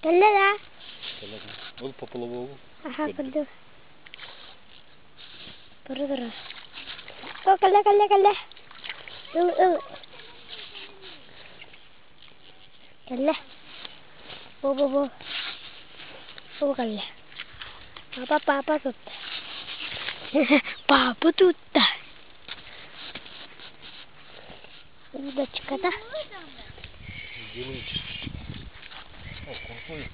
Кэллэ да? Кэллэ да. Ол поплавогу Аха көрдө. көрдүм. Тура тура. О, кэллэ кэллэ кэллэ. Ыл ыл. Кэллэ. Бу бу бу. Бу кэллэ. Папа папа тутта. Папа тутта. Удочката. Делаете. О, крутой.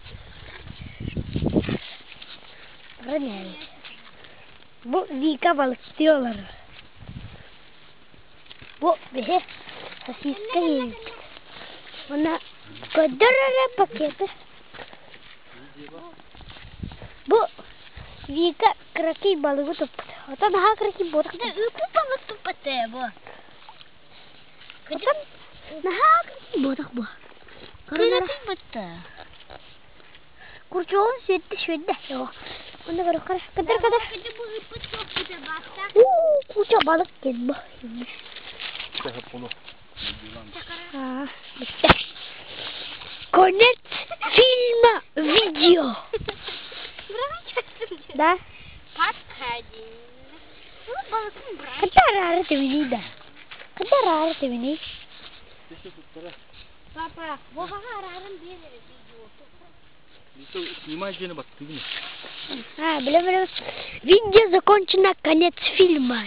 Бары Бу Вика балыктыы олорор. Бу биһи сосиска иэбиппит. Уонна көрдөр эрэ пакеты. Бу Вика кыракый балыгы туппут. Оттон наһаа кыракый буотах. Ыппыт балык туппат бу. Оттон наһаа кыракый буотах бу. Кыракый бытта. Курчуогун сүөттэ сүөддэ. Онно көрө көрө. Кыдыр кыдыр. Бу ыппыт туппута баста. Уу, куча балык диэн бу. Пуну. А, бүттэ. Конец фильма видео. Да? Подходи. Ну, балыкын брать. Ханна араары тэбиний да? Ханна араары тэбиний? Папа, Воваға арарын берер видео. Снимай дьиэни баттыгын. А, бля, бля. Видео закончено, конец фильма.